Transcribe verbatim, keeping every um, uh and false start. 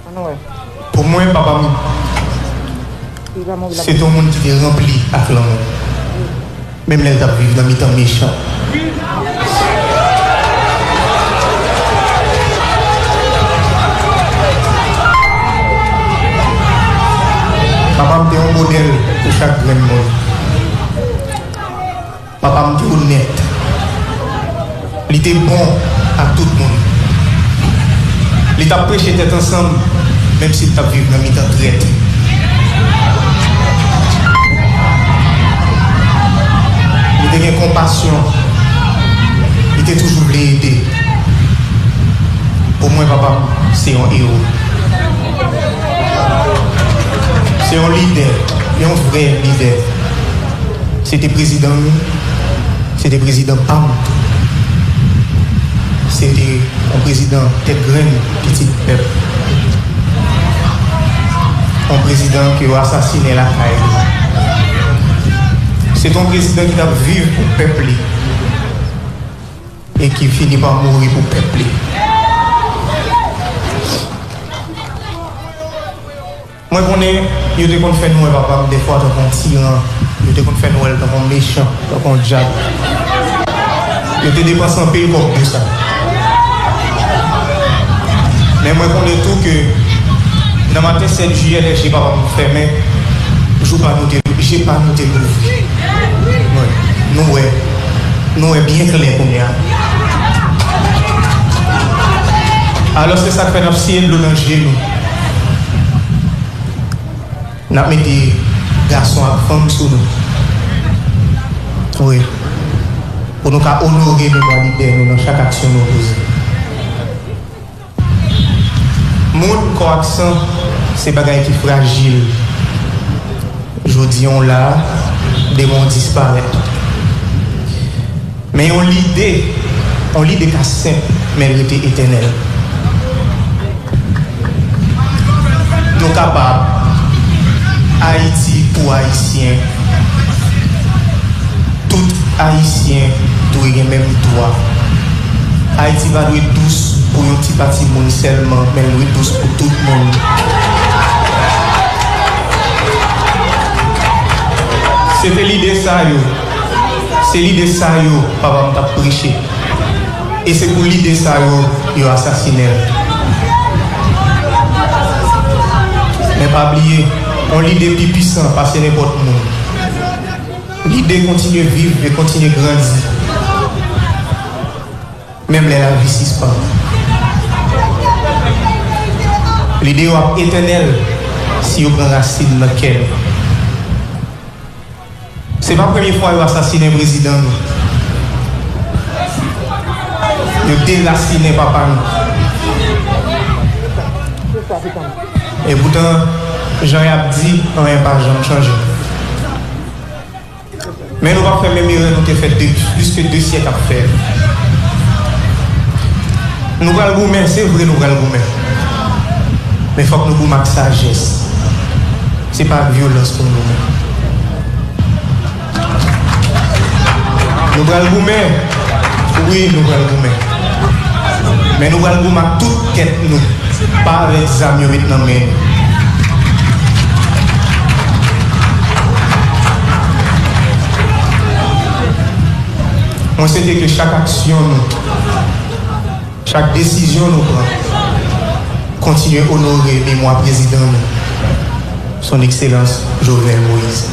Pou mwen, papa m se te yon moun ki te ranpli ak lanmou, menm lè l t ap viv nan mitan mechan. Papa m te yon modèl pou chak grenn moun. Papa m te onèt. Li te bon ak tout moun. Li t ap preche tèt ansanm, menm si l t ap viv nan mitan trèt. Li te gen konpasyon. Li te toujou vle ede. Pou mwen, papa m se yon ewo. Se yon lidè, yon vrè lidè. Se te prezidan nou, se te prezidan pa m tou. Se te yon prezidan tèt grenn, pitit pèp. Yon prezidan ke yo asasinen lakay li. Se te yon prezidan ki t ap viv pou pèp li e ki fini pa mouri pou pèp li. Mwen konnen yo te konn fè nou wè papa m dèfwa tankou yon tiran, yo te konn fè nou wè l tankou yon mechan, tankou yon dyab. Yo te depanse anpil kòb pou sa. Men mwen konnen tou ke nan maten sèt jiyè, lè je papa m fèmen, jou pa nou te, je pa nou te louvri. Wi, nou wè, nou wè byen klè kounye a. Alò, se sa k fè n ap siye dlo nan je nou. N ap mete gason ak fanm sou nou. Wi. Pou nou ka onore memwa lidè nou nan chak aksyon nou poze. Moun, kò ak san, se bagay ki frajil. Jodi a w la, demen w disparèt. Men yon lide, yon lide ka senp, men l rete etènèl. Nou kapab. Ayiti pou Ayisyen. Tout Ayisyen dwe gen menm dwa. Ayiti pa dwe dous pou yon ti pati moun sèlman, men l dwe dous pou tout moun. Se te lide sa yo. Se lide sa yo papa m t ap preche. E se pou lide sa yo, yo asasinen l. Men pa bliye, yon lide pi pwisan pase nenpòt moun. Lide kontinye viv e kontinye grandi, menm lè lavi sispann. Lide yo ap etènèl si yo pran rasin nan kè nou. Se pa premye fwa yo asasinen prezidan nou. Yo derasinen papa nou. Epoutan, jan y ap di, anyen pa janm chanje. Men nou p ap fè menm erè nou te fè de, plis ke de syèk ap fè. Nou pral goumen, se vre nou pral goumen. Men fòk nou goumen ak sajès. Se pa ak vyolans pou n goumen. Nou pral goumen. Wi, nou pral goumen. Men nou pral goumen ak tout tèt nou. Pa avèk zam yo met nan men nou. Mwen swete ke chak aksyon nou, chak desizyon nou pran, kontinye onore memwa prezidan nou, Son Ekselans Jovenel Moïse.